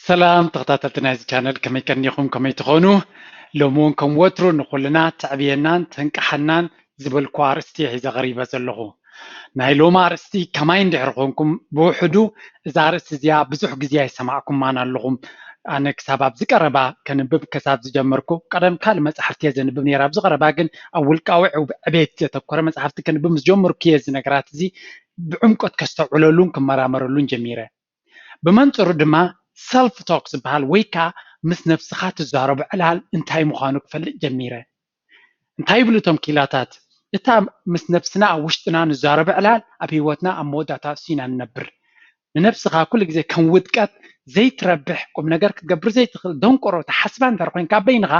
ሰላም ተኸታተልቲ ናይዚ ቻነል፣ ከመይ ቀኒኹም? ከመይ ትኾኑ? ሎሚ እውን ከም ወትሩ ንኹልና ተዕብየናን ተንቅሓናን ዝበልኩ ኣርእስቲ ሒዘ ቀሪበ ዘለኹ። ናይ ሎሚ ኣርእስቲ ከማይ እንድሕር ኾንኩም ብውሕዱ እዛ ኣርእስቲ እዚኣ ብዙሕ ግዜ ኣይሰማዕኩማን ኣለኹም። ኣነ ክሳብ ኣብዚ ቀረባ ከንብብ ክሳብ ዝጀመርኩ፣ ቀደም ካልእ መጻሕፍቲ እየ ዘንብብ ነይረ። ኣብዚ ቀረባ ግን ኣብ ውልቃዊ ዕብ-፣ ዕቤት ዘተኮረ መጻሕፍቲ ከንብብ ምስ ጀመርኩ እየ እዚ ነገራት እዚ ብዕምቆት ከስተውዕለሉን ክመራመረሉን ጀሚረ። ብመንጽሩ ድማ ሰልፍ ቶክ ዝበሃል ወይ ከኣ ምስ ነብስኻ ትዛረቦ ዕላል እንታይ ምዃኑ ክፈልጥ ጀሚረ። እንታይ ይብሉ እቶም ክኢላታት? እታ ምስ ነብስና ኣብ ውሽጥና ንዛረቦ ዕላል ኣብ ህይወትና ኣብ መወዳእታ እሱ ኢና ንነብር። ንነብስኻ ኩሉ ግዜ ከም ውድቀት፣ ዘይትረብሕ፣ ቁም ነገር ክትገብር ዘይትኽእል ደንቆሮ ትሓስባ እንድሕር ኮይንካ በይንኻ፣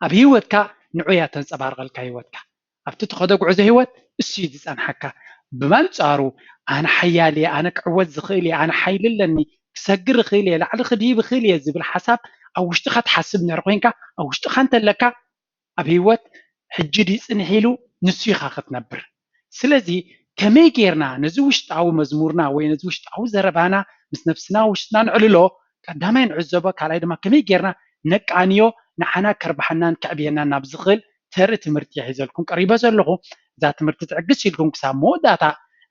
ኣብ ህይወትካ ንዑ እያ ተንጸባርቐልካ ህይወትካ። ኣብቲ ትኸዶ ጉዕዞ ህይወት እሱ እዩ ዝጸንሓካ። ብመንጻሩ ኣነ ሓያል እየ፣ ኣነ ክዕወት ዝኽእል እየ፣ ኣነ ሓይሊ ኣለኒ፣ ክሰግር እኽእል እየ፣ ላዕሊ ክድይብ እኽእል እየ ዝብል ሓሳብ ኣብ ውሽጥኻ ትሓስብ እንድሕር ኮይንካ፣ ኣብ ውሽጥኻ እንተለካ ኣብ ህይወት ሕጂ ድዩ ጽንሕ ኢሉ ንሱ ኢኻ ክትነብር። ስለዚ ከመይ ጌርና ነዚ ውሽጣዊ መዝሙርና ወይ ነዚ ውሽጣዊ ዘረባና ምስ ነብስና ውሽጥና ንዕልሎ? ቀዳማይ ንዕዘቦ፣ ካልኣይ ድማ ከመይ ጌርና ነቃንዮ፣ ንዓና ከርብሓናን ከዕብየናን ናብ ዝኽእል ተርኢ ትምህርቲ እየ ሒዘልኩም ቀሪበ ዘለኹ። እዛ ትምህርቲ ትዕግስ ኢልኩም ክሳብ መወዳእታ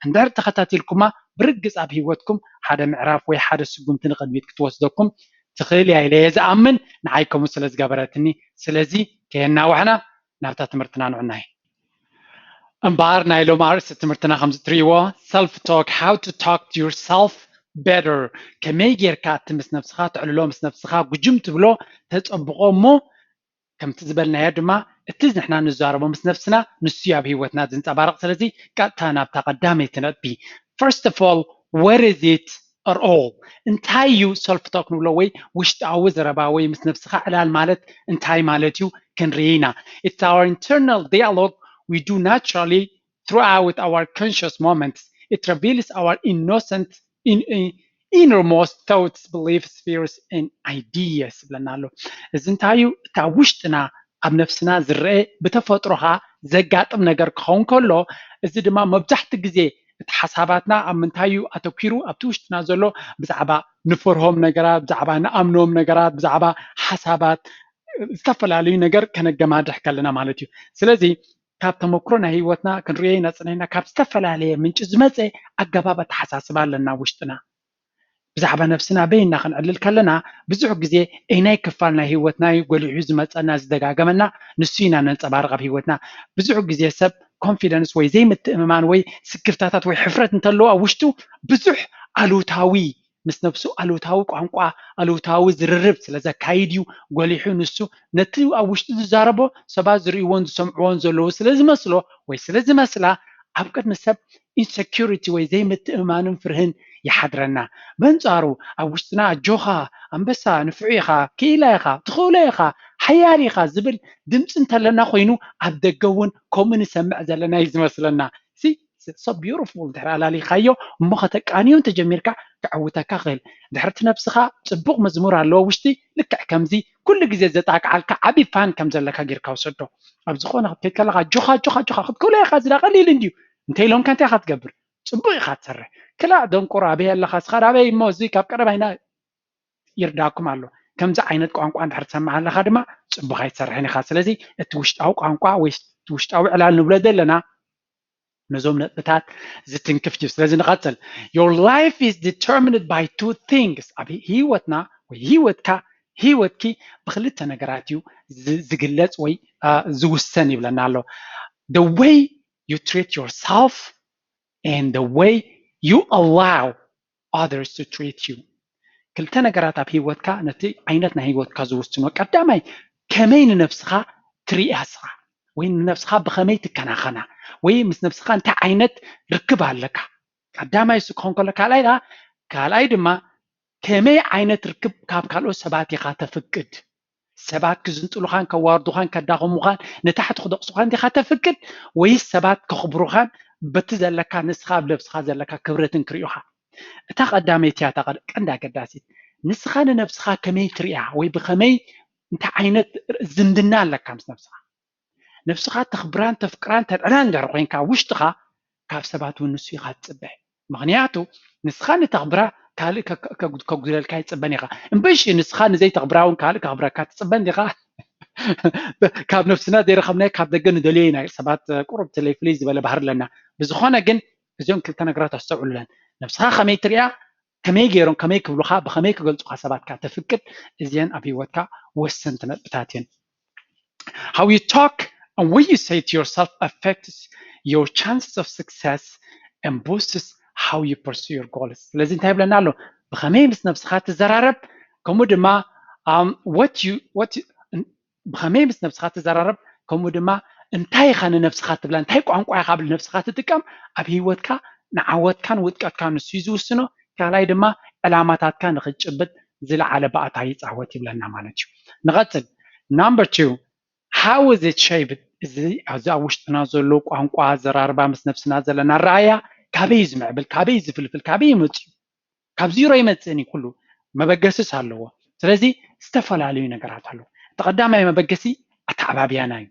እንድሕር ተኸታቲልኩማ፣ ብርግጽ ኣብ ህይወትኩም ሓደ ምዕራፍ ወይ ሓደ ስጉምቲ ንቕድሚት ክትወስደኩም ትኽእል እያ ኢለ እየ ዝኣምን፣ ንዓይ ከምኡ ስለ ዝገበረትኒ። ስለዚ ከየናዋሕና ናብታ ትምህርትና ንዑናይ። እምበኣር ናይ ሎም ኣርእስቲ ትምህርትና ከምዚ ትርእይዎ፣ self talk, how to talk to yourself better፣ ከመይ ጌርካ እቲ ምስ ነብስኻ ትዕልሎ፣ ምስ ነብስኻ ጉጅም ትብሎ ተጸብቖ እሞ፣ ከምቲ ዝበልናዮ ድማ እቲ ንሕና ንዛረቦ ምስ ነብስና ንሱ እዩ ኣብ ህይወትና ዝንጸባረቕ። ስለዚ ቀጥታ ናብታ ቀዳመይቲ ነጥቢ። First of all, what is it at all? እንታይ እዩ ሰልፍ ቶክ ንብሎ ወይ ውሽጣዊ ዘረባ ወይ ምስ ነብስኻ ዕላል ማለት እንታይ ማለት እዩ ክንርኢ ኢና። It's our internal dialogue we do naturally throughout our conscious moments. It reveals our innocent, in, in, innermost thoughts, beliefs, fears, and ideas ይብለና ኣሎ። እዚ እንታይ እዩ? እታ ውሽጥና ኣብ ነፍስና ዝረአ ብተፈጥሮ ኸዓ ዘጋጥም ነገር ክኸውን ከሎ፣ እዚ ድማ መብዛሕትኡ ግዜ እቲ ሓሳባትና ኣብ ምንታይ እዩ ኣተኲሩ? ኣብቲ ውሽጥና ዘሎ ብዛዕባ ንፈርሆም ነገራት፣ ብዛዕባ ንኣምኖም ነገራት፣ ብዛዕባ ሓሳባት ዝተፈላለዩ ነገር ከነገማድሕ ከለና ማለት እዩ። ስለዚ ካብ ተመክሮ ናይ ህይወትና ክንርእዮ ኢና ጸኒሕና፣ ካብ ዝተፈላለየ ምንጪ ዝመጸ ኣገባብ ኣተሓሳስባ ኣለና ውሽጥና። ብዛዕባ ነፍስና በይንና ክንዕልል ከለና ብዙሕ ግዜ እይ ናይ ክፋል ናይ ህይወትና እዩ ጎሊሑ ዝመጸና ዝደጋገመና ንሱ ኢና ነንጸባርቕ ኣብ ህይወትና። ብዙሕ ግዜ ሰብ ኮንፊደንስ ወይ ዘይምትእምማን ወይ ስክፍታታት ወይ ሕፍረት እንተለዎ ኣብ ውሽጡ ብዙሕ ኣሉታዊ ምስ ነብሱ ኣሉታዊ ቋንቋ ኣሉታዊ ዝርርብ ስለ ዘካይድ እዩ ጎሊሑ። ንሱ ነቲ ኣብ ውሽጡ ዝዛረቦ ሰባት ዝርእይዎን ዝሰምዕዎን ዘለዉ ስለ ዝመስሎ ወይ ስለ ዝመስላ ኣብ ቅድሚ ሰብ ኢንሰኪሪቲ ወይ ዘይምትእምማንን ፍርህን ይሓድረና። በንጻሩ ኣብ ውሽጥና ኣጆኻ፣ ኣንበሳ፣ ንፉዕ ኢኻ፣ ክኢላ ኢኻ፣ ትኽእሎ ኢኻ፣ ሓያል ኢኻ ዝብል ድምፂ እንተለና ኮይኑ ኣብ ደገ እውን ከምኡ ንሰምዕ ዘለና እዩ ዝመስለና። ሲ so beautiful ድሕሪ ኣላሊኻዮ እሞ ከተቃንዮ እንተጀሚርካ ክዕውተካ ክእል። ድሕርቲ ነብስኻ ጽቡቕ መዝሙር ኣለዎ ውሽጢ ልክዕ ከምዚ ኩሉ ግዜ ዘጣቅዓልካ ዓቢ ፋን ከም ዘለካ ጌርካ ውሰዶ። ኣብ ዝኾነ ክትከይድ ከለኻ ጆኻ ጆኻ ጆኻ ክትክእሎ ኢኻ ዝዳ ቀሊል እንድዩ እንተ ኢሎምካ እንታይ ኢኻ ትገብር? ጽቡቕ ኢኻ ትሰርሕ። ክላእ ደንቆሮ ኣበይ ኣለኻ እስኻ ኣበይ እሞ እዚ ካብ ቀደም ኣይና ይርዳኩም ኣሎ። ከምዚ ዓይነት ቋንቋ እንድሕር ትሰምዕ ኣለኻ ድማ ጽቡቕ ኣይትሰርሕን ኢኻ። ስለዚ እቲ ውሽጣዊ ቋንቋ ወይ እቲ ውሽጣዊ ዕላል ንብሎ ዘለና ነዞም ነጥብታት ዝትንክፍ እዩ። ስለዚ ንቐጽል። Your life is determined by two things። ኣብ ህይወትና ወይ ህይወትካ ህይወትኪ ብክልተ ነገራት እዩ ዝግለጽ ወይ ዝውሰን ይብለና ኣሎ። The way you treat yourself and the way you allow others to treat you። ክልተ ነገራት ኣብ ህይወትካ ነቲ ዓይነት ናይ ህይወትካ ዝውስኖ። ቀዳማይ ከመይ ንነብስኻ ትርእያ ስኻ ወይ ንነብስኻ ብኸመይ ትከናኸና ወይ ምስ ነብስኻ እንታይ ዓይነት ርክብ ኣለካ። ቀዳማይ እሱ ክኾን ከሎ ካልኣይ ደኣ ካልኣይ ድማ ከመይ ዓይነት ርክብ ካብ ካልኦት ሰባት ኢኻ ተፍቅድ? ሰባት ክዝንጥሉኻን ከዋርዱኻን ከዳኸሙኻን ንታሕቲ ክደቕሱኻን ዲኻ ተፍቅድ ወይስ ሰባት ከኽብሩኻን በቲ ዘለካ ንስኻ ኣብ ነብስኻ ዘለካ ክብረትን ክርእዩኻ? እታ ቀዳመይቲ እያ እታ ቀንዲ ኣገዳሲት። ንስኻ ንነብስኻ ከመይ ትርእያ ወይ ብኸመይ እንታይ ዓይነት ዝምድና ኣለካ ምስ ነብስኻ? ነብስኻ ተኽብራን ተፍቅራን ተልዕላን እንድሕር ኮይንካ ውሽጥኻ ካብ ሰባት እውን ንሱ ኢኻ ትጽበ። ምኽንያቱ ንስኻ ንተኽብራ ካልእ ከ- ከ- ከጉድለልካ ይፅበን ኢኻ። እምበሽ ንስኻ ንዘይተኽብራ እውን ካልእ ከኽብረካ ትፅበን ዲኻ? ካብ ነፍስና ዘይረኸብናዮ ካብ ደገ ንደልዮ ኢና። ሰባት ቁሩብ ትለይ ፍልይ ዝበለ ባህሪ ኣለና። ብዝኾነ ግን እዚኦም ክልተ ነገራት ኣስተውዕሉለን። ነብስኻ ከመይ ትሪኣ፣ ከመይ ገይሮም ከመይ ክብሉኻ፣ ብኸመይ ክገልፁኻ ሰባት ከኣ ተፍቅድ፣ እዚአን ኣብ ህይወትካ ወሰንቲ ነጥብታት እየን። How you talk and what you say to yourself affects your chances of success and boosts how you pursue your goals. ስለዚ እንታይ ይብለና ኣሎ? ብኸመይ ምስ ነብስኻ ትዘራረብ፣ ከምኡ ድማ um, what you what you ብኸመይ ምስ ነብስኻ ትዘራረብ፣ ከምኡ ድማ እንታይ ኢኻ ንነብስኻ ትብላ፣ እንታይ ቋንቋ ኢኻ ኣብ ነብስኻ ትጥቀም፣ ኣብ ህይወትካ ንዓወትካን ውድቀትካን ንሱ እዩ ዝውስኖ። ካልኣይ ድማ ዕላማታትካ ንኽትጭብጥ ዝለዓለ ባእታ ይፃወት ይብለና ማለት እዩ። ንቐፅል። Number two, how is it shaped? እዚ ኣብዚ ኣብ ውሽጥና ዘሎ ቋንቋ ኣዘራርባ ምስ ነብስና ዘለና ኣረኣያ ካበይ እዩ ዝምዕብል፣ ካበይ እዩ ዝፍልፍል፣ ካበይ እዩ መፅኡ፣ ካብ ዚሮ ይመፅእን እዩ። ኩሉ መበገስስ ኣለዎ። ስለዚ ዝተፈላለዩ ነገራት ኣለዎ። እቲ ቀዳማይ መበገሲ ኣተዓባብያና እዩ።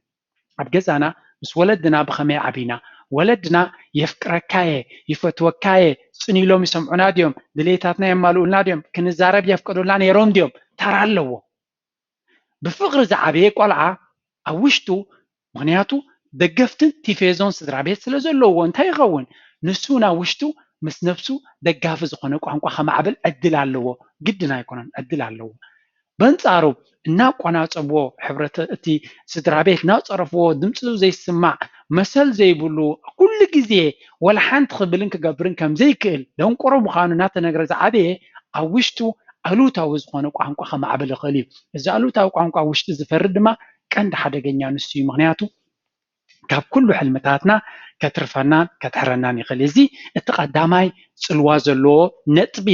ኣብ ገዛና ምስ ወለድና ብኸመይ ዓቢና፣ ወለድና የፍቅረካየ፣ ይፈትወካየ፣ ፅን ኢሎም ይሰምዑና ድዮም፣ ድሌታትና የማልኡልና ድዮም፣ ክንዛረብ የፍቅዱልና ነይሮም ድዮም፣ ተራ ኣለዎ። ብፍቕሪ ዝዓበየ ቆልዓ ኣብ ውሽጡ፣ ምኽንያቱ ደገፍትን ቲፌዞን ስድራ ቤት ስለ ዘለዎ እንታይ ይኸውን? ንሱ ናብ ውሽጡ ምስ ነብሱ ደጋፊ ዝኾነ ቋንቋ ከማዕብል ዕድል ኣለዎ። ግድን ኣይኮነን፣ ዕድል ኣለዎ። በንጻሩ እናቆናጸብዎ ሕብረተ እቲ ስድራ ቤት እናጸረፍዎ ድምፂ ዘይስማዕ መሰል ዘይብሉ ኩሉ ግዜ ወላ ሓንቲ ክብልን ክገብርን ከም ዘይክእል ደንቆሮ ምዃኑ እናተነግረ ዝዓበየ ኣብ ውሽጡ ኣሉታዊ ዝኾነ ቋንቋ ከማዕብል ይኽእል እዩ። እዚ ኣሉታዊ ቋንቋ ውሽጢ ዝፈሪ ድማ ቀንዲ ሓደገኛ ንሱ እዩ። ምኽንያቱ ካብ ኩሉ ሕልምታትና ከትርፈናን ከትሕረናን ይኽእል። እዚ እቲ ቀዳማይ ጽልዋ ዘለዎ ነጥቢ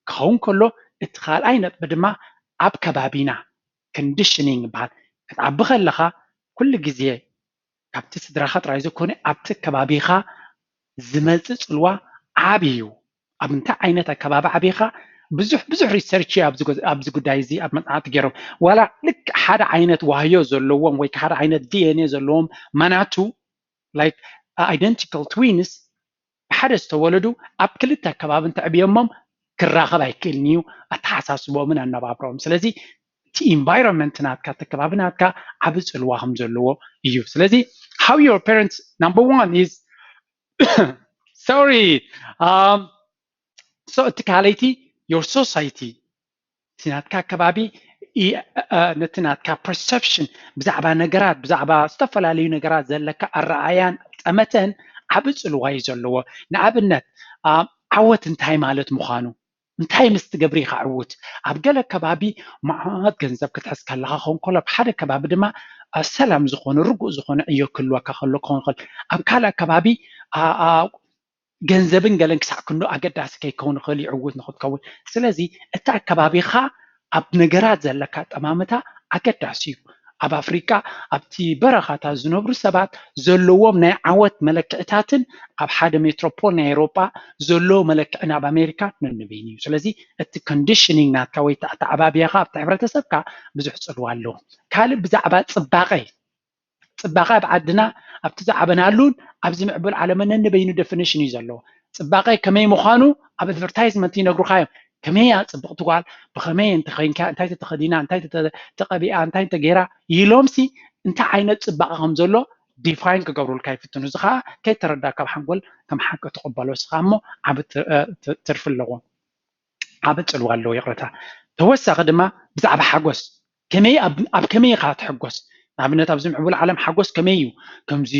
ክኸውን ከሎ፣ እቲ ካልኣይ ነጥቢ ድማ ኣብ ከባቢና ኮንዲሽኒንግ ይበሃል። ክትዓቢ ከለኻ ኩሉ ግዜ ካብቲ ስድራኻ ጥራይ ዘይኮነ ኣብቲ ከባቢኻ ዝመፅእ ፅልዋ ዓቢ እዩ። ኣብ እንታይ ዓይነት ኣከባቢ ዓቢኻ ብዙሕ ብዙሕ ሪሰርች ኣብዚ ጉዳይ እዚ ኣብ መፅናዕቲ ገይሮም ዋላ ልክ ሓደ ዓይነት ዋህዮ ዘለዎም ወይ ሓደ ዓይነት ዲኤንኤ ዘለዎም ማናቱ ላይክ ኣይደንቲካል ትዊንስ ብሓደ ዝተወለዱ ኣብ ክልተ ኣከባቢ እንተዕብዮሞም ክራኸብ ኣይክእልን እዩ ኣተሓሳስቦምን ኣነባብሮም። ስለዚ እቲ ኢንቫይሮንመንት ናትካ እቲ ከባቢ ናትካ ዓቢ ፅልዋ ከም ዘለዎ እዩ። ስለዚ how your parents number one is sorry um, so እቲ ካልኣይቲ your society እቲ ናትካ ከባቢ ነቲ ናትካ ፐርሰፕሽን ብዛዕባ ነገራት ብዛዕባ ዝተፈላለዩ ነገራት ዘለካ ኣረኣያን ጠመተን ዓቢ ፅልዋ እዩ ዘለዎ። ንኣብነት ዓወት እንታይ ማለት ምዃኑ እንታይ ምስ ትገብሪ ኢኻ ዕዉት? ኣብ ገለ ከባቢ መዓት ገንዘብ ክትሕዝ ከለኻ ክኸውን ከሎ ኣብ ሓደ ከባቢ ድማ ሰላም ዝኾነ ርጉእ ዝኾነ ዕዮ ክህልወካ ከሎ ክኸውን ይኽእል። ኣብ ካልእ ከባቢ ገንዘብን ገለን ክሳዕ ክንዶ ኣገዳሲ ከይከውን ይኽእል እዩ ዕዉት ንኽትከውን። ስለዚ እቲ ኣከባቢኻ ኣብ ነገራት ዘለካ ኣጠማምታ ኣገዳሲ እዩ። ኣብ ኣፍሪቃ ኣብቲ በረኻታት ዝነብሩ ሰባት ዘለዎም ናይ ዓወት መለክዕታትን ኣብ ሓደ ሜትሮፖል ናይ ኤውሮጳ ዘሎ መለክዕን ኣብ ኣሜሪካ ነንበይኑ እዩ። ስለዚ እቲ ኮንዲሽኒንግ ናትካ ወይ ኣተዓባብያኻ ኣብቲ ሕብረተሰብካ ብዙሕ ፅልዋ ኣለዎ። ካልእ ብዛዕባ ፅባቐ ፅባቐ ኣብ ዓድና ኣብቲ ዝዓበናሉን ኣብዚ ምዕቡል ዓለምን ነንበይኑ ዴፊኒሽን እዩ ዘለዎ። ፅባቐ ከመይ ምዃኑ ኣብ ኣድቨርታይዝመንት ይነግሩኻ እዮም። ከመይ እያ ፅብቕቲ ጓል፣ ብኸመይ እንተኸይንካ፣ እንታይ ተተኸዲና፣ እንታይ ተቐቢኣ፣ እንታይ እንተገይራ ኢሎምሲ እንታይ ዓይነት ፅባቐ ከም ዘሎ ዲፋይን ክገብሩልካ ይፍትኑ። እዚ ከዓ ከይተረዳ ካብ ሓንጎል ከም ሓቂ ትቕበሎ እስኻ እሞ ዓቢ ትርፊ ኣለዎ። ዓቢ ፅልዋ ኣለዎ። ይቕረታ። ተወሳኺ ድማ ብዛዕባ ሓጎስ ከመይ ኣብ ከመይ ኢኻ ትሕጎስ? ንኣብነት ኣብዚ ምዕቡል ዓለም ሓጎስ ከመይ እዩ? ከምዚ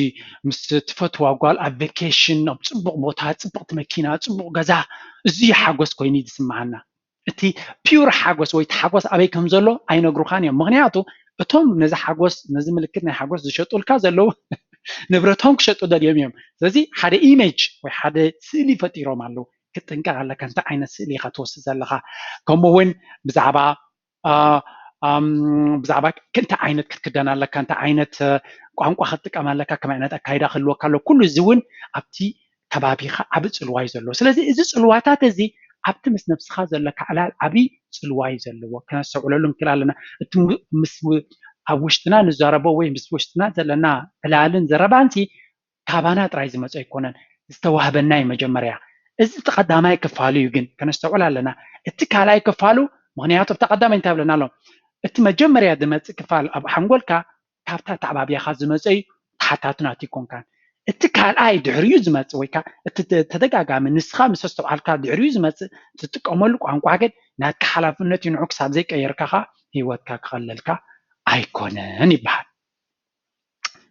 ምስ ትፈትዋ ጓል ኣብ ቬኬሽን ኣብ ፅቡቕ ቦታ፣ ፅብቕቲ መኪና፣ ፅቡቕ ገዛ፣ እዚ ሓጎስ ኮይኑ እዩ ዝስምዓና። እቲ ፒውር ሓጎስ ወይ እቲ ሓጎስ ኣበይ ከም ዘሎ ኣይነግሩኻን እዮም። ምኽንያቱ እቶም ነዚ ሓጎስ ነዚ ምልክት ናይ ሓጎስ ዝሸጡልካ ዘለዉ ንብረቶም ክሸጡ ደልዮም እዮም። ስለዚ ሓደ ኢሜጅ ወይ ሓደ ስእሊ ፈጢሮም ኣለዉ። ክትጥንቀቕ ኣለካ። እንታይ ዓይነት ስእሊ ኢኻ ትወስድ ዘለኻ? ከምኡ እውን ብዛዕባ ብዛዕባ እንታይ ዓይነት ክትክደን ኣለካ፣ እንታይ ዓይነት ቋንቋ ክትጥቀም ኣለካ፣ ከመይ ዓይነት ኣካይዳ ክህልወካ ኣሎ፣ ኩሉ እዚ እውን ኣብቲ ከባቢኻ ዓቢ ጽልዋ እዩ ዘለዎ። ስለዚ እዚ ጽልዋታት እዚ ኣብቲ ምስ ነብስኻ ዘለካ ዕላል ዓቢ ጽልዋ እዩ ዘለዎ። ከነስተውዕለሉ ንክእል ኣለና። እቲ ምስ ኣብ ውሽጥና ንዛረቦ ወይ ምስ ውሽጥና ዘለና ዕላልን ዘረባንሲ ካባና ጥራይ ዝመጽእ ኣይኮነን፣ ዝተዋህበና እዩ። መጀመርያ እዚ እቲ ቀዳማይ ክፋሉ እዩ። ግን ከነስተውዕል ኣለና። እቲ ካልኣይ ክፋሉ፣ ምክንያቱ ኣብታ ቀዳማይ እንታይ ብለና ኣሎ? እቲ መጀመርያ ዝመፅእ ክፋል ኣብ ሓንጎልካ ካብታ ተዓባቢያኻ ዝመፀ እዩ። ተሓታቱ ናቱ ይኮንካን። እቲ ካልኣይ ድሕሪኡ ዝመፅእ ወይ ከዓ እቲ ተ- ተደጋጋሚ ንስኻ ምስ ኣስተውዓልካ ድሕሪኡ ዝመፅእ ትጥቀመሉ ቋንቋ ግን ናትካ ሓላፍነት እዩ። ንዑ ክሳብ ዘይቀየርካ ከዓ ህይወትካ ክቐለልካ ኣይኮነን ይበሃል።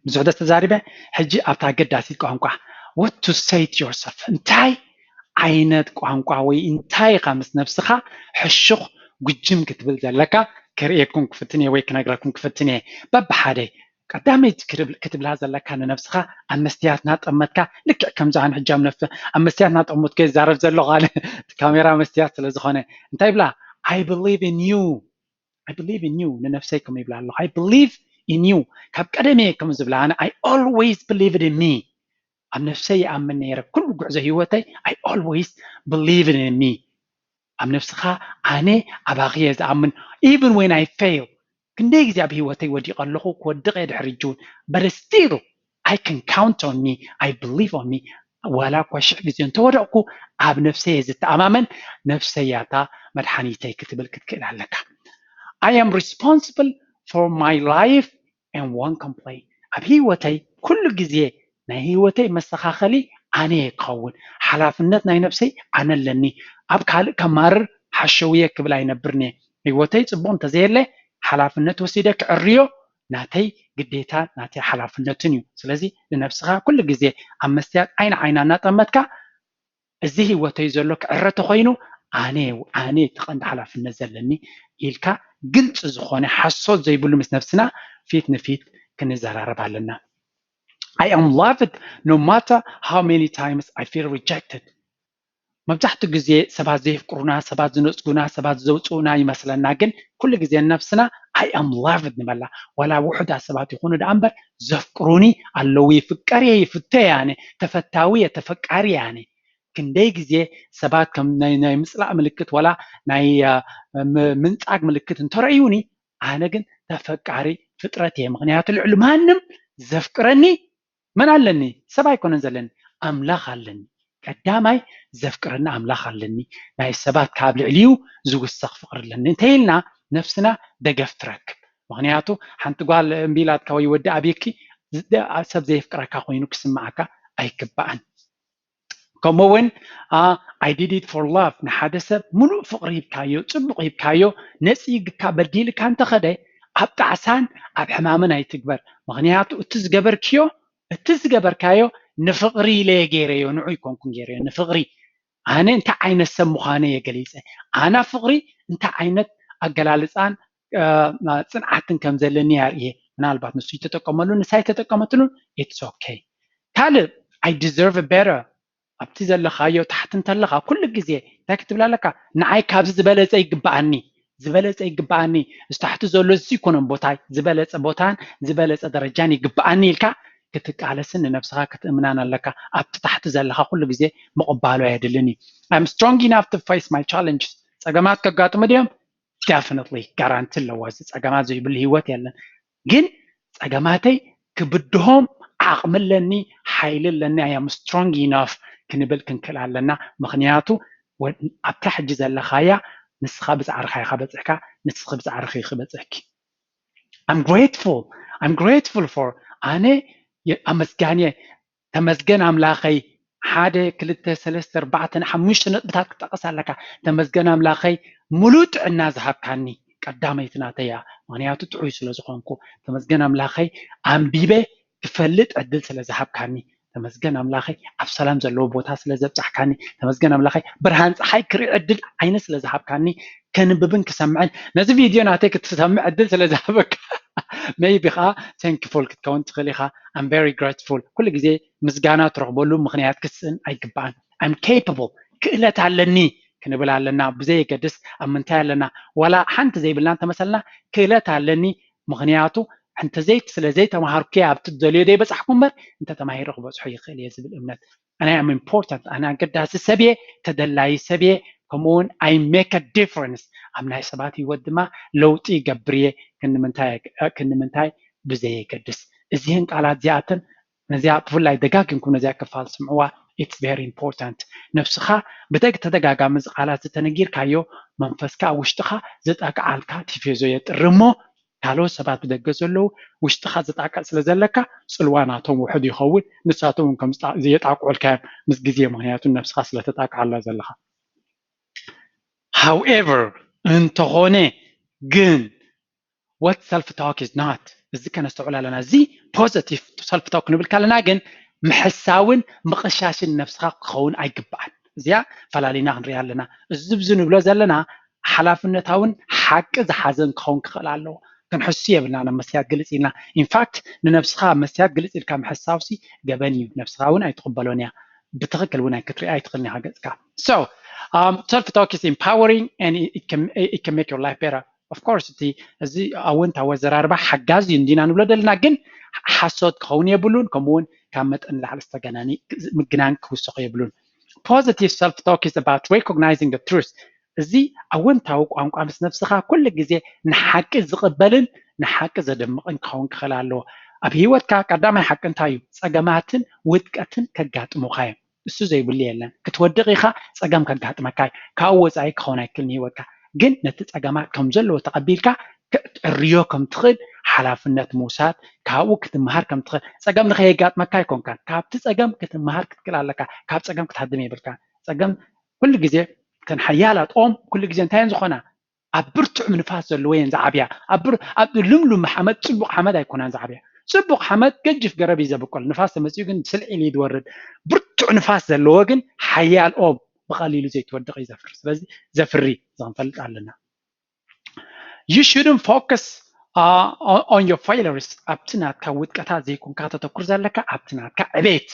ብዙሕ ደስ ተዛሪበ። ሕጂ ኣብታ ኣገዳሲት ቋንቋ፣ what to say to yourself፣ እንታይ ዓይነት ቋንቋ ወይ እንታይ ኢኻ ምስ ነብስኻ ሕሹኽ ጉጅም ክትብል ዘለካ ክርእየኩም ክፍትን እየ ወይ ክነግረኩም ክፍትን እየ። በብሓደ ቀዳመይቲ ክትብል- ክትብላ ዘለካ ንነብስኻ ኣብ መስትያት እናጠመትካ፣ ልክዕ ከምዚ ኣነ ሕጂ ኣብ ነፍ- ኣብ መስትያት እናጠመትኩ እየ ዝዛረብ ዘለኹ፣ ኣነ እቲ ካሜራ መስትያት ስለ ዝኾነ። እንታይ ብላ? I believe in you. I believe in you። ንነፍሰይ ከም ይብላ ኣለኹ። I believe in you። ካብ ቀደም እየ ከም ዝብላ ኣነ፣ I always believed in me። ኣብ ነፍሰይ ይኣምን ነይረ። ኩሉ ጉዕዞ ህይወተይ I always believed in me። ኣብ ነፍስኻ ኣነ ኣባኺ እየ ዝኣምን። Even when I fail፣ ክንደይ ግዜ ኣብ ህይወተይ ወዲቐ ኣለኹ፣ ክወድቕ እየ ድሕሪ እጁ እውን። But still I can count on me, I believe on me። ዋላ እኳ ሽሕ ግዜ እንተወደቕኩ ኣብ ነፍሰይ እየ ዝተኣማመን። ነፍሰይ እያ እታ መድሓኒተይ ክትብል ክትክእል ኣለካ። I am responsible for my life and won't complain። ኣብ ህይወተይ ኩሉ ግዜ ናይ ህይወተይ መሰኻኸሊ ኣነ እየ ክኸውን። ሓላፍነት ናይ ነፍሰይ ኣነ ኣለኒ። ኣብ ካልእ ከማርር ሓሸውየ ክብል ኣይነብርን እየ። ህይወተይ ፅቡቕ እንተዘየለ ሓላፍነት ወሲደ ክዕርዮ ናተይ ግዴታ ናተይ ሓላፍነትን እዩ። ስለዚ ንነብስኻ ኩሉ ግዜ ኣብ መስትያት ዓይኒ ዓይና እናጠመትካ እዚ ህይወተይ ዘሎ ክዕረ ተኾይኑ ኣነ ኣነ እቲ ቀንዲ ሓላፍነት ዘለኒ ኢልካ ግልፂ ዝኾነ ሓሶት ዘይብሉ ምስ ነብስና ፊት ንፊት ክንዘራረብ ኣለና። I am loved no matter how many times I feel rejected። መብዛሕትኡ ግዜ ሰባት ዘየፍቅሩና፣ ሰባት ዝነፅጉና፣ ሰባት ዘውፅኡና ይመስለና። ግን ኩሉ ግዜ ነብስና I am loved ንበላ። ዋላ ውሑዳት ሰባት ይኹኑ ደኣ እምበር ዘፍቅሩኒ ኣለዉ። ይፍቀር እየ፣ ይፍቶ እየ ኣነ፣ ተፈታዊ እየ፣ ተፈቃሪ እየ ኣነ። ክንደይ ግዜ ሰባት ከም ናይ ናይ ምፅላእ ምልክት ዋላ ናይ አ፣ ም- ምንፃግ ምልክት እንተረእዩኒ ኣነ ግን ተፈቃሪ ፍጥረት እየ። ምክንያቱ ልዕሊ ማንም ዘፍቅረኒ መን ኣለኒ? ሰብ ኣይኮነን ዘለኒ፣ ኣምላኽ ኣለኒ። ቀዳማይ ዘፍቅረኒ ኣምላኽ ኣለኒ። ናይ ሰባት ካብ ልዕሊኡ ዝውሰኽ ፍቕሪ ኣለኒ እንተ ኢልና ነፍስና ደገፍ ትረክብ። ምክንያቱ ሓንቲ ጓል እምቢ ኢላትካ ወይ ወዲ ኣብየኪ ዝ- ደ- ሰብ ዘየፍቅረካ ኮይኑ ክስምዓካ ኣይግባእን። ከምኡ እውን I did it for love፣ ንሓደ ሰብ ሙሉእ ፍቕሪ ሂብካዮ፣ ፅቡቕ ሂብካዮ፣ ነፂግካ በዲልካ እንተኸደ ኣብ ጣዕሳን ኣብ ሕማምን ኣይትግበር። ምክንያቱ እቲ ዝገበርክዮ እቲ ዝገበርካዮ ንፍቕሪ ኢለ እየ ገይረዮ፣ ንዑ ይኮንኩን ገይረዮ ንፍቕሪ። ኣነ እንታይ ዓይነት ሰብ ምዃነ እየ ገሊፀ። ኣና ፍቕሪ እንታይ ዓይነት ኣገላልፃን አ፣ ፅንዓትን ከም ዘለኒ ኣርእየ። ምናልባት ንሱ ይተጠቀመሉ ንሳ ይተጠቀመትሉን it's okay። ካልእ I deserve better። ኣብቲ ዘለኻዮ ታሕቲ እንተለኻ ኩሉ ግዜ እንታይ ክትብል ኣለካ? ንዓይ ካብዚ ዝበለፀ ይግበኣኒ፣ ዝበለፀ ይግበኣኒ። እዚ ታሕቲ ዘሎ እዚ ይኮነን ቦታይ፣ ዝበለፀ ቦታን ዝበለፀ ደረጃን ይግበኣኒ ኢልካ ክትቃለስን ንነብስኻ ክትእምናን ኣለካ። ኣብቲ ታሕቲ ዘለኻ ኩሉ ግዜ ምቕባሉ ኣየድልን እዩ። I'm strong enough to face my challenges። ፀገማት ከጋጥሙ ድዮም? Definitely ጋራንቲ ኣለዎ። እዚ ፀገማት ዘይብሉ ህይወት የለን። ግን ፀገማተይ ክብድሆም ዓቕሚ ኣለኒ፣ ሓይሊ ኣለኒ፣ I am strong enough ክንብል ክንክእል ኣለና። ምክንያቱ ወ- ኣብታ ሕጂ ዘለኻያ ንስኻ ብፃዕርኻ ኢኻ በፂሕካ፣ ንስኺ ብፃዕርኺ ኢኺ በፂሕኪ። I'm grateful, I'm grateful for ኣነ የ- ኣመስጋኒ እየ። ተመስገን ኣምላኸይ ሓደ ክልተ ሰለስተ ኣርባዕተ ንሓሙሽተ ነጥብታት ክጠቕስ ኣለካ። ተመስገን ኣምላኸይ ሙሉእ ጥዕና ዝሃብካኒ ቀዳመይቲ ናተይ እያ፣ ምክንያቱ ጥዑይ ስለ ዝኾንኩ። ተመስገን ኣምላኸይ ኣንቢበ ክፈልጥ ዕድል ስለ ዝሃብካኒ፣ ተመስገን ኣምላኸይ ኣብ ሰላም ዘለዎ ቦታ ስለ ዘብጻሕካኒ፣ ተመስገን ኣምላኸይ ብርሃን ፀሓይ ክርኢ ዕድል ዓይኒ ስለ ዝሃብካኒ፣ ከንብብን ክሰምዕን ነዚ ቪድዮ ናተይ ክትሰምዕ ዕድል ስለ ዝሃበካ maybe ከዓ thankful ክትከውን ትኽእል ኢኻ። I'm very grateful። ኩሉ ግዜ ምስጋና ትረኽበሉ ምኽንያት ክስእን ኣይግባእን። I'm capable፣ ክእለት ኣለኒ ክንብል ኣለና። ብዘየገድስ ኣብ ምንታይ ኣለና ዋላ ሓንቲ ዘይብልና እንተመሰልና ክእለት ኣለኒ፣ ምኽንያቱ እንተዘይ ስለ ዘይተማሃርኩ ኣብቲ ዝደልዮ ዘይበፃሕኩ እምበር እንተተማሂረ ክበፅሖ ይኽእል እየ ዝብል እምነት። ኣነ I'm important፣ ኣነ ኣገዳሲ ሰብ እየ፣ ተደላዪ ሰብ እየ። ከምኡ እውን I make a difference፣ ኣብ ናይ ሰባት ህይወት ድማ ለውጢ ይገብር እየ። ክንዲ ምንታይ ብዘየገድስ እዚህን ቃላት እዚኣትን ነዚኣ ብፍላይ ደጋጊምኩም ነዚኣ ክፋል ስምዕዋ። It's very important. ነብስኻ ብተደጋጋሚ እዚ ቃላት ዝተነጊርካዮ መንፈስካ ኣብ ውሽጥኻ ዘጣቅዓልካ ቲፌዞ የጥሪ እሞ ካልኦት ሰባት ብደገ ዘለዉ ውሽጥኻ ዘጣቅዕ ስለ ዘለካ ጽልዋ ናቶም ውሑድ ይኸውን። ንሳቶም እውን ከም የጣቅዑልካ እዮም ምስ ግዜ፣ ምክንያቱ ነብስኻ ስለ ተጣቅዓላ ዘለኻ። However፣ እንተኾነ ግን what self talk is not፣ እዚ ከነስተውዕል ኣለና። እዚ positive self talk ንብል ከለና ግን ምሕሳውን ምቕሻሽን ነብስኻ ክኸውን ኣይግባኣን። እዚኣ ፈላሊና ክንሪኣ ኣለና። እዚ ብዚ ንብሎ ዘለና ሓላፍነታውን ሓቂ ዝሓዘን ክኸውን ክኽእል ኣለዎ። ክንሕሱ የብልና። ናብ መስትያት ግልጽ ኢልና፣ ኢንፋክት ንነብስኻ ኣብ መስትያት ግልጽ ኢልካ ምሕሳውሲ ገበን እዩ። ነብስኻ እውን ኣይትቕበሎን እያ። ብትኽክል እውን ኣይክትሪኣ ኣይትኽእልን ኢኻ ገጽካ። So um, self talk is empowering and it, it can it can make your life better. Of course እቲ እዚ ኣወንታዊ ኣዘራርባ ሓጋዚ እዩ እንዲና ንብሎ ዘለና፣ ግን ሓሶት ክኸውን የብሉን፣ ከምኡ እውን ካብ መጠን ንላዕሊ ዝተገናኒ ምግናን ክውሰኹ የብሉን። Positive self talk is about recognizing the truth። እዚ ኣወንታዊ ቋንቋ ምስ ነብስኻ ኩሉ ግዜ ንሓቂ ዝቕበልን ንሓቂ ዘደምቕን ክኸውን ክኽእል ኣለዎ። ኣብ ህይወትካ ቀዳማይ ሓቂ እንታይ እዩ? ጸገማትን ውድቀትን ከጋጥሙኻ እዮም። እሱ ዘይብሉ የለን። ክትወድቕ ኢኻ፣ ጸገም ከጋጥመካ እዩ። ካብኡ ወጻኢ ክኸውን ኣይክእልን ህይወትካ። ግን ነቲ ጸገማት ከም ዘለዎ ተቐቢልካ ክትዕርዮ ከም ትኽእል ሓላፍነት ምውሳድ፣ ካብኡ ክትመሃር ከም ትኽእል። ጸገም ንኸየጋጥመካ ኣይኮንካን፣ ካብቲ ጸገም ክትመሃር ክትክእል ኣለካ። ካብ ጸገም ክትሃድም የብልካን። ጸገም ኩሉ ግዜ፣ እተን ሓያላት ኦም ኩሉ ግዜ እንታይ እየን ዝኾና? ኣብ ብርቱዕ ንፋስ ዘለዎ እየን ዝዓብያ። ኣብ ብር ኣብ ልምሉም ሓመድ፣ ጽቡቕ ሓመድ ኣይኮናን ዝዓብያ። ጽቡቅ ሓመድ ገጅፍ ገረብ እዩ ዘብቆል። ንፋስ ተመጺኡ ግን ስልዒ ኢሉ እዩ ዝወርድ። ብርቱዕ ንፋስ ዘለዎ ግን ሓያል ኦም ብቐሊሉ ዘይትወድቕ እዩ ዘፍሪ። ስለዚ ዘፍሪ ክንፈልጥ ኣለና። You shouldn't focus uh, on, on your failures። ኣብቲ ናትካ ውድቀታት ዘይኮንካ ከተተኩር ዘለካ ኣብቲ ናትካ ዕቤት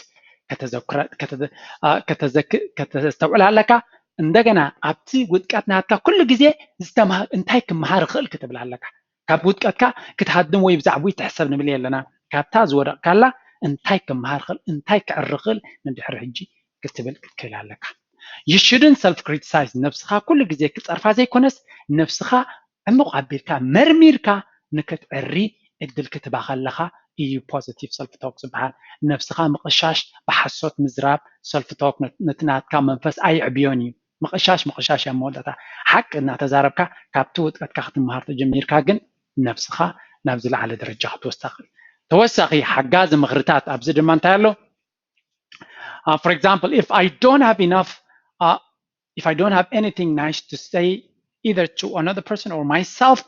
ከተዘክረ ከተዘ- አ፣ ከተዘክ ከተስተውዕል ኣለካ። እንደገና ኣብቲ ውድቀት ናትካ ኩሉ ግዜ ዝተምሃ እንታይ ክመሃር እኽእል ክትብል ኣለካ። ካብ ውድቀትካ ክትሃድም ወይ ብዛዕባኡ ትሕሰብ ንብል የለና። ካብታ ዝወደቕካላ እንታይ ክመሃር እኽእል እንታይ ክዕሪ እኽእል ንድሕሪ ሕጂ ክትብል ክትክእል ኣለካ። You shouldn't self criticize። ነብስኻ ኩሉ ግዜ ክጸርፋ ዘይኮነስ ነብስኻ ዕሙቕ ኣቢልካ መርሚርካ ንክትዕሪ እድል ክትባ ከለኻ እዩ positive self talk ዝበሃል። ነብስኻ ምቕሻሽ፣ ብሓሶት ምዝራብ፣ self talk ነቲ ናትካ መንፈስ ኣየዕብዮን እዩ። ምቕሻሽ ምቕሻሽ እያ መወዳእታ። ሓቂ እናተዛረብካ ካብቲ ውድቀትካ ክትመሃር ተጀሚርካ ግን ነብስኻ ናብ ዝለዓለ ደረጃ ክትወስዳ ትኽእል። ተወሳኺ ሓጋዚ ምኽርታት ኣብዚ ድማ እንታይ ኣሎ? Uh, for example, if I don't have enough, uh, if I don't have anything nice to say either to another person or myself,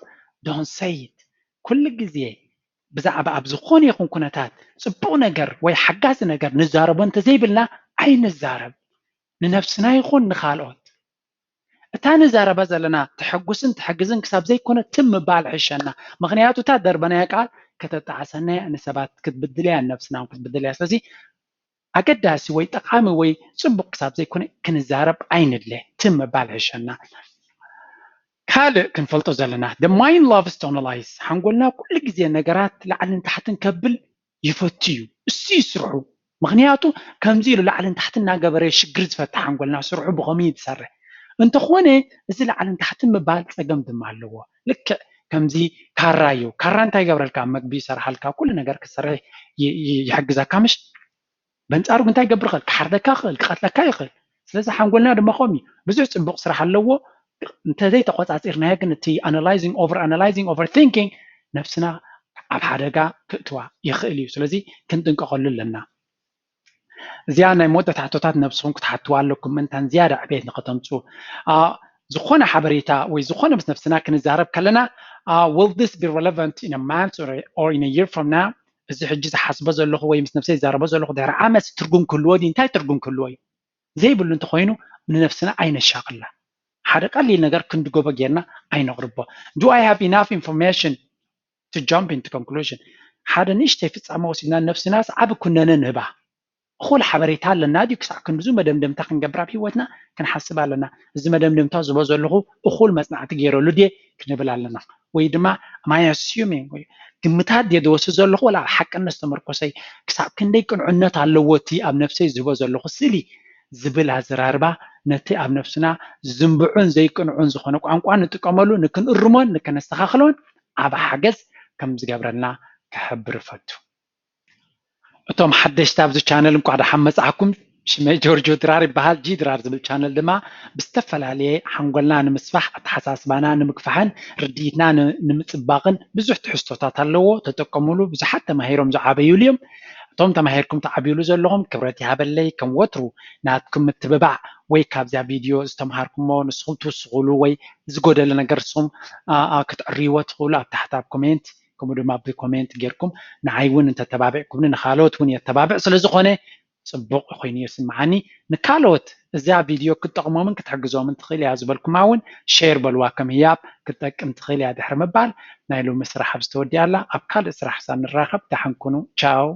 don't say it. ኩሉ ግዜ ብዛዕባ ኣብ ዝኾነ ይኹን ኩነታት ጽቡቕ ነገር ወይ ሓጋዚ ነገር ንዛረቦ እንተዘይብልና ኣይንዛረብ፣ ንነብስና ይኹን ንኻልኦት። እታ ንዛረባ ዘለና ተሐጉስን ተሐግዝን ክሳብ ዘይኮነ ትም ምባል ሕሸና። ምኽንያቱ እታ ደርበናያ ቃል ከተጣዕሰናያ ንሰባት ክትብድልያ ነብስና ክትብድልያ። ስለዚ ኣገዳሲ ወይ ጠቓሚ ወይ ጽቡቕ ክሳብ ዘይኮነ ክንዛረብ ኣይንድለ። ትም ምባል ሕሸና። ካልእ ክንፈልጦ ዘለና the mind loves to analyze። ሓንጎልና ኩሉ ግዜ ነገራት ላዕልን ታሕትን ከብል ይፈቱ እዩ። እሱ እዩ ስርሑ። ምኽንያቱ ከምዚ ኢሉ ላዕልን ታሕትን እናገበረ ሽግር ዝፈትሕ ሓንጎልና ስርሑ ብኸምኡ እዩ ዝሰርሕ። እንተኾነ እዚ ላዕልን ታሕትን ምባል ጸገም ድማ ኣለዎ። ልክዕ ከምዚ ካራ እዩ። ካራ እንታይ ይገብረልካ? መግቢ ይሰርሓልካ፣ ኩሉ ነገር ክትሰርሕ ይ- ይ- ይሕግዘካ ምሽ? በንጻሩ ግን እንታይ ይገብር ይኽእል? ክሓርደካ ይኽእል፣ ክቐትለካ ይኽእል። ስለዚ ሓንጎልና ድማ ከምኡ እዩ። ብዙሕ ጽቡቕ ስራሕ ኣለዎ። እንተዘይተቆጻጺርናዮ ግን እቲ analyzing over analyzing over thinking ነብስና ኣብ ሓደጋ ክእትዋ ይኽእል እዩ። ስለዚ ክንጥንቀቐሉ ኣለና። እዚኣ ናይ መወዳእታ ሕቶታት ነብስኹም ክትሓትዋ ኣለኩም፣ ምእንታን ዝያዳ ዕቤት ንኸተምጽኡ። ዝኾነ ሓበሬታ ወይ ዝኾነ ምስ ነብስና ክንዛረብ ከለና will this be relevant in a month or, or in a year from now? እዚ ሕጂ ዝሓስቦ ዘለኹ ወይ ምስ ነብሰይ ዝዛረቦ ዘለኹ ድሕሪ ዓመት ትርጉም ክህልዎ ድዩ? እንታይ ትርጉም ክህልዎ እዩ? ዘይብሉ እንተኾይኑ ንነብስና ኣይነሻቕላ። ሓደ ቀሊል ነገር ክንድጎቦ ጌርና ኣይነቕርቦ። Do I have enough information to jump into conclusion? ሓደ ንእሽተይ ፍጻመ ወሲድና ነብስናስ ዓቢ ኩነነ ንህባ። እኹል ሓበሬታ ኣለና ድዩ ክሳዕ ክንድዙ መደምደምታ ክንገብር ኣብ ህይወትና ክንሓስብ ኣለና። እዚ መደምደምታ ዝቦ ዘለኹ እኹል መጽናዕቲ ገይረሉ ድየ ክንብል ኣለና። ወይ ድማ am I assuming ወይ ግምታት ድየ ዝወስድ ዘለኹ ወላ ኣብ ሓቅነት ዝተመርኮሰይ ክሳብ ክንደይ ቅንዕነት ኣለዎ እቲ ኣብ ነብሰይ ዝህቦ ዘለኹ ስእሊ ዝብል ኣዘራርባ ነቲ ኣብ ነብስና ዝንብዑን ዘይቅንዑን ዝኾነ ቋንቋ ንጥቀመሉ ንክንእርሞን ንክነስተኻኽሎን ዓቢ ሓገዝ ከም ዝገብረልና ክሕብር እፈቱ። እቶም ሓደሽቲ ኣብዚ ቻነል እንኳዕ ደሓን መጻእኩም። ሽመይ ጆርጆ ድራር ይበሃል። ጂ ድራር ዝብል ቻነል ድማ ብዝተፈላለየ ሓንጎልና ንምስፋሕ፣ ኣተሓሳስባና ንምግፋሕን ርድኢትና ንምፅባቕን ብዙሕ ትሕዝቶታት ኣለዎ። ተጠቀሙሉ። ብዙሓት ተማሂሮም ዝዓበዩሉ እዮም። እቶም ተማሂርኩም ትዓብዩሉ ዘለኹም ክብረት ይሃበለይ። ከም ወትሩ ናትኩም ምትብባዕ ወይ ካብዚኣ ቪድዮ ዝተምሃርኩሞ ንስኹም ትውስኹሉ ወይ ዝጎደለ ነገር ንስኹም ክትዕርይዎ ትኽእሉ ኣብ ታሕቲ ኣብ ኮሜንት ከምኡ ድማ ብኮሜንት ጌርኩም ንዓይ እውን እንተተባቢዕኩምኒ ንካልኦት እውን የተባብዕ ስለዝኾነ ፅቡቕ ኮይኑ ይስምዓኒ። ንካልኦት እዛ ቪድዮ ክትጠቕሞምን ክትሕግዞምን ትኽእል እያ ዝበልኩማ እውን ሼር በልዋ። ከም ህያብ ክትጠቅም ትኽእል እያ። ድሕሪ ምባል ናይ ሎሚ ስራሕ ኣብ ዝተወዲኣላ ኣብ ካልእ ስራሕ ሳብ ንራኸብ ደሓን ኩኑ። ቻው።